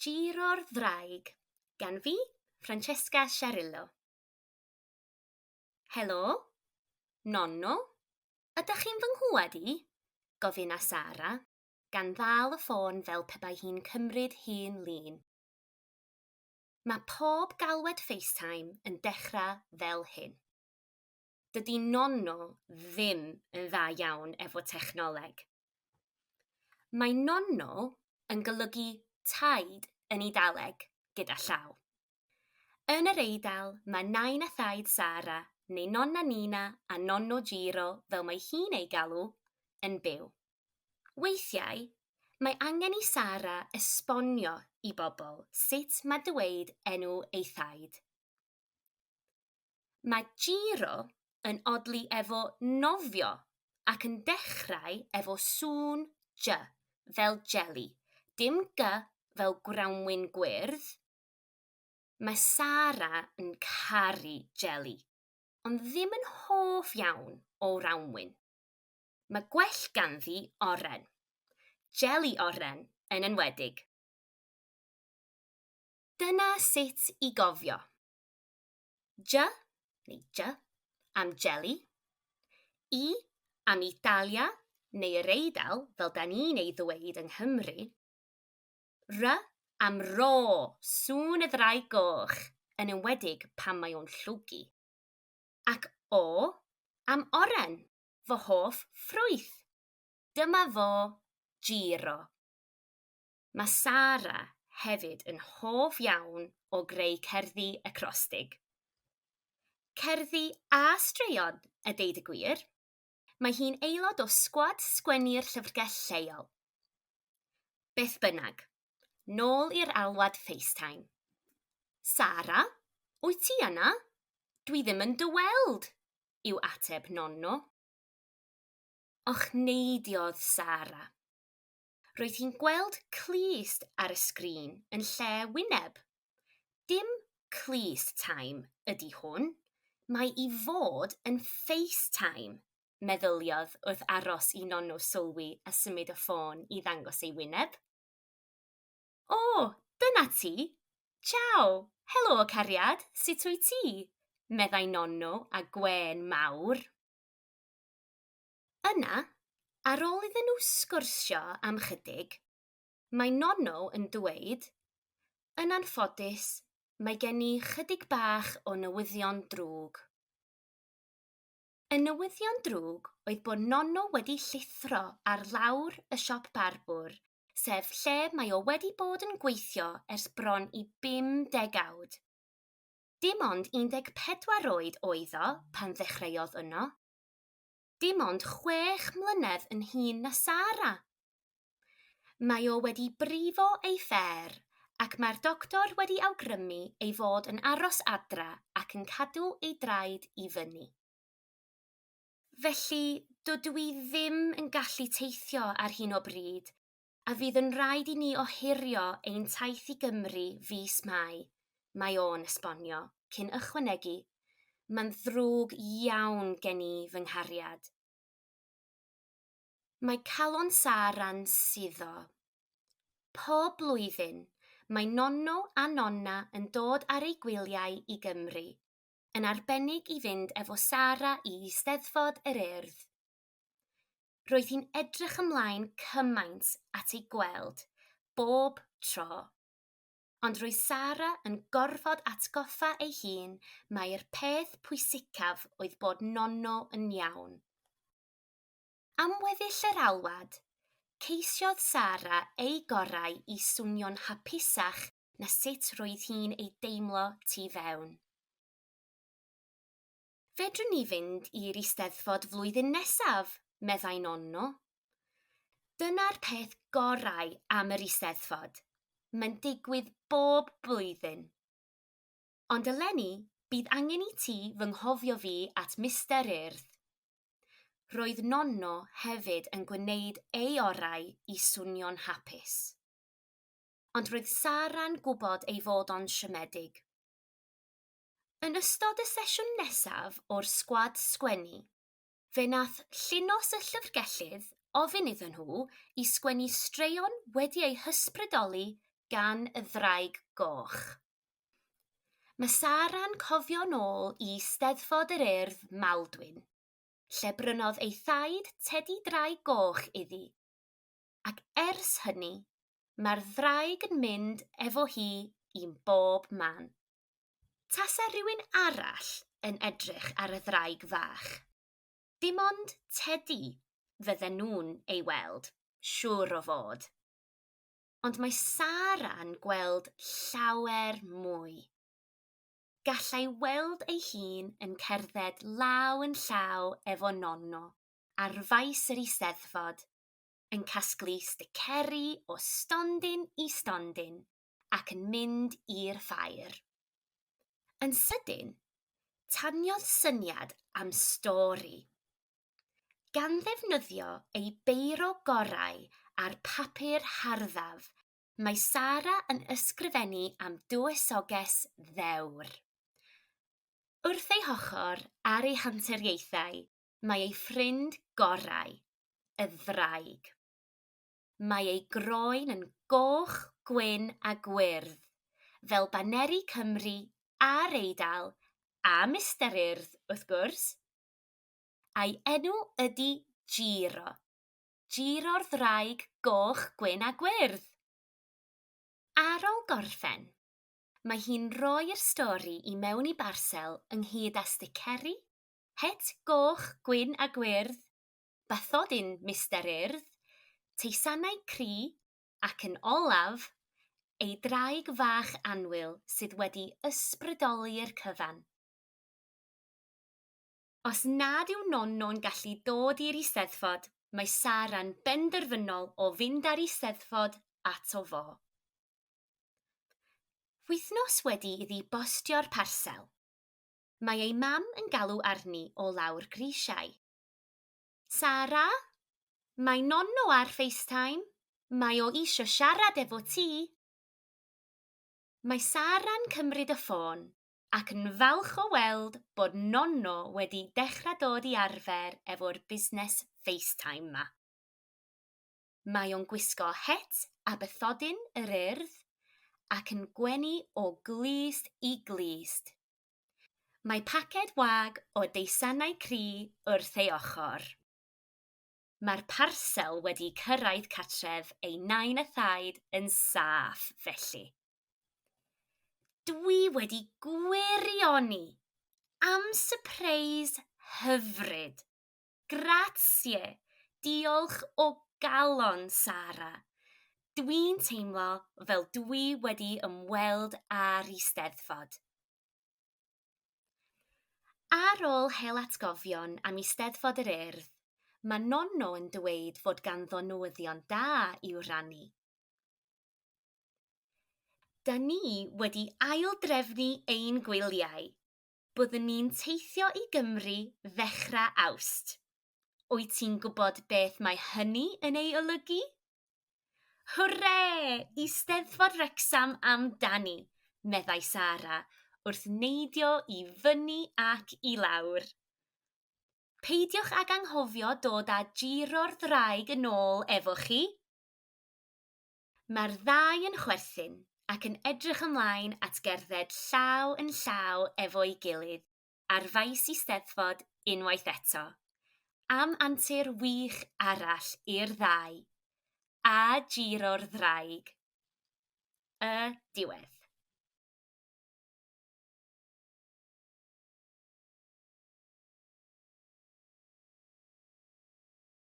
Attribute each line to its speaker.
Speaker 1: Giro'r Ddraig gan fi, Francesca Sciarrillo. Helo? Nonno? Ydych chi'n fy nghwad i? gofynna Sara, gan ddal y ffôn fel pe bai hi'n cymryd hun lun. Mae pob galwed FaceTime yn dechrau fel hyn. Dydy Nonno ddim yn dda iawn efo technoleg. Mae nonno yn golygu taid yn Eidaleg, gyda llaw. Yn yr Eidal, mae nain a thaid Sara, neu Nonna Nina a Nonno Giro fel mae hi'n eu galw, yn byw. Weithiau, mae angen i Sara esbonio i bobl sut mae dweud enw ei thaid. Mae Giro yn odli efo nofio ac yn dechrau efo sŵn j fel jeli, dim g fel grawnwin gwyrdd. Mae Sara yn caru jeli, ond ddim yn hoff iawn o rawnwin. Mae gwell ganddi oren. Jeli oren yn enwedig. Dyna sut i gofio. J, neu J, am jeli. I am Italia, neu yr Eidal, fel da ni'n ei ddweud yng Nghymru. R am ro, sŵn y ddraig goch, yn enwedig pan mae o'n llwgu. Ac O am oren, fy hoff ffrwyth. Dyma fo, Giro. Mae Sara hefyd yn hoff iawn o greu cerddi acrostig. Cerddi a straeon, a deud y gwir. Mae hi'n aelod o sgwad sgwennu'r llyfrgell lleol. Beth bynnag, nôl i'r alwad FaceTime. Sara, wyt ti yna? Dwi ddim yn dy weld, yw ateb Nonno. Ochneidiodd Sara. Roedd hi'n gweld clust ar y sgrin yn lle wyneb. Dim clust time ydy hwn, mae i fod yn face time, meddyliodd wrth aros i Nonno sylwi a symud y ffôn i ddangos ei wyneb. O, dyna ti! Ciao! Helo, cariad, sut wyt ti? meddai Nonno â gwên mawr. Yna, ar ôl iddyn nhw sgwrsio am chydig, mae Nonno yn dweud, Yn anffodus, mae gen i chydig bach o newyddion drwg. Y newyddion drwg oedd bod Nonno wedi llithro ar lawr y siop barbwr, sef lle mae o wedi bod yn gweithio ers bron i bum degawd. Dim ond 14 oed oedd o pan ddechreuodd yno. Dim ond chwech mlynedd yn hŷn na Sara. Mae o wedi brifo ei ffêr ac mae'r doctor wedi awgrymu ei fod yn aros adra ac yn cadw ei draed i fyny. Felly, dydw i ddim yn gallu teithio ar hyn o bryd a fydd yn rhaid i ni ohirio ein taith i Gymru fis Mai, mae o'n esbonio, cyn ychwanegu, Mae'n ddrwg iawn gen i fy nghariad. Mae calon Sara'n suddo. Pob blwyddyn, mae Nonno a Nonna yn dod ar eu gwyliau i Gymru, yn arbennig i fynd efo Sara i Eisteddfod yr Urdd. Roedd hi'n edrych ymlaen cymaint at ei gweld, bob tro. Ond roedd Sara yn gorfod atgoffa ei hun mai'r peth pwysicaf oedd bod Nonno yn iawn. Am weddill yr alwad, ceisiodd Sara ei gorau i swnio'n hapusach na sut roedd hi'n ei deimlo tu fewn. Fedrwn ni fynd i'r Eisteddfod flwyddyn nesaf, meddai Nonno. Dyna'r peth gorau am yr Eisteddfod, mae'n digwydd bob blwyddyn. Ond eleni, bydd angen i ti fy nghofio fi at Mister Urdd. Roedd Nonno hefyd yn gwneud ei orau i swnio'n hapus. Ond roedd Sara'n gwybod ei fod o'n siomedig. Yn ystod y sesiwn nesaf o'r sgwad sgwennu, fe wnaeth Llinos y Llyfrgellydd ofyn iddyn nhw i sgwennu straeon wedi eu hysbrydoli gan y ddraig goch. Mae Sara'n cofio nôl i Steddfod yr Urdd Maldwyn, lle brynodd ei thaid tedi draig goch iddi, ac ers hynny, mae'r ddraig yn mynd efo hi i bob man. Tasa rhywun arall yn edrych ar y ddraig fach, dim ond tedi fydden nhw'n ei weld, siŵr o fod. Ond mae Sara'n gweld llawer mwy. Gallai weld ei hun yn cerdded law yn llaw efo Nonno ar faes yr Eisteddfod, yn casglu sticeri o stondin i stondin ac yn mynd i'r ffair. Yn sydyn, taniodd syniad am stori. Gan ddefnyddio ei beiro gorau a'r papur harddaf, mae Sara yn ysgrifennu am dywysoges ddewr. Wrth ei hochr ar ei hanturiaethau mae ei ffrind gorau, y ddraig. Mae ei groen yn goch, gwyn a gwyrdd, fel baneri Cymru a'r Eidal a Mister Urdd, wrth gwrs. A'i enw ydy Giro. Giro'r ddraig goch, gwyn a gwyrdd! Ar ôl gorffen, mae hi'n rhoi'r stori i mewn i barsel ynghyd â sticeri, het goch, gwyn a gwyrdd, bathodyn Mister Urdd, teisannau cri ac yn olaf, ei draig fach annwyl sydd wedi ysbrydoli'r cyfan. Os nad yw Nonno'n gallu dod i'r Eisteddfod, mae Sara'n benderfynol o fynd â'r Eisteddfod ato fo. Wythnos wedi iddi bostio'r parsel, mae ei mam yn galw arni o lawr grisiau. Sara? Mae Nonno ar FaceTime. Mae o isio siarad efo ti. Mae Sara'n cymryd y ffôn ac yn falch o weld bod Nonno wedi dechrau dod i arfer efo'r busnes FaceTime 'ma. Mae o'n gwisgo het a bathodyn yr Urdd ac yn gwenu o glust i glust. Mae paced wag o deisannau cri wrth ei ochr. Mae'r parsel wedi cyrraedd cartref ei nain a thaid yn saff, felly. Dwi wedi gwirioni! Am sypreis hyfryd! Grazie! Diolch o galon, Sara. Dwi'n teimlo fel dwi wedi ymweld â'r Eisteddfod. Ar ôl hel atgofion am Eisteddfod yr Urdd, mae Nonno yn dweud fod ganddo newyddion da i'w rannu. Da ni wedi ail-drefnu ein gwyliau. Byddwn ni'n teithio i Gymru ddechrau Awst. Wyt ti'n gwybod beth mae hynny yn ei olygu? Hwre! Eisteddfod Wrecsam amdani! meddai Sara wrth neidio i fyny ac i lawr. Peidiwch ag anghofio dod â Giro'r ddraig yn ôl efo chi! Mae'r ddau yn chwerthin ac yn edrych ymlaen at gerdded llaw yn llaw efo'i gilydd ar faes Eisteddfod unwaith eto. Am antur wych arall i'r ddau. A Giro'r ddraig. Y diwedd.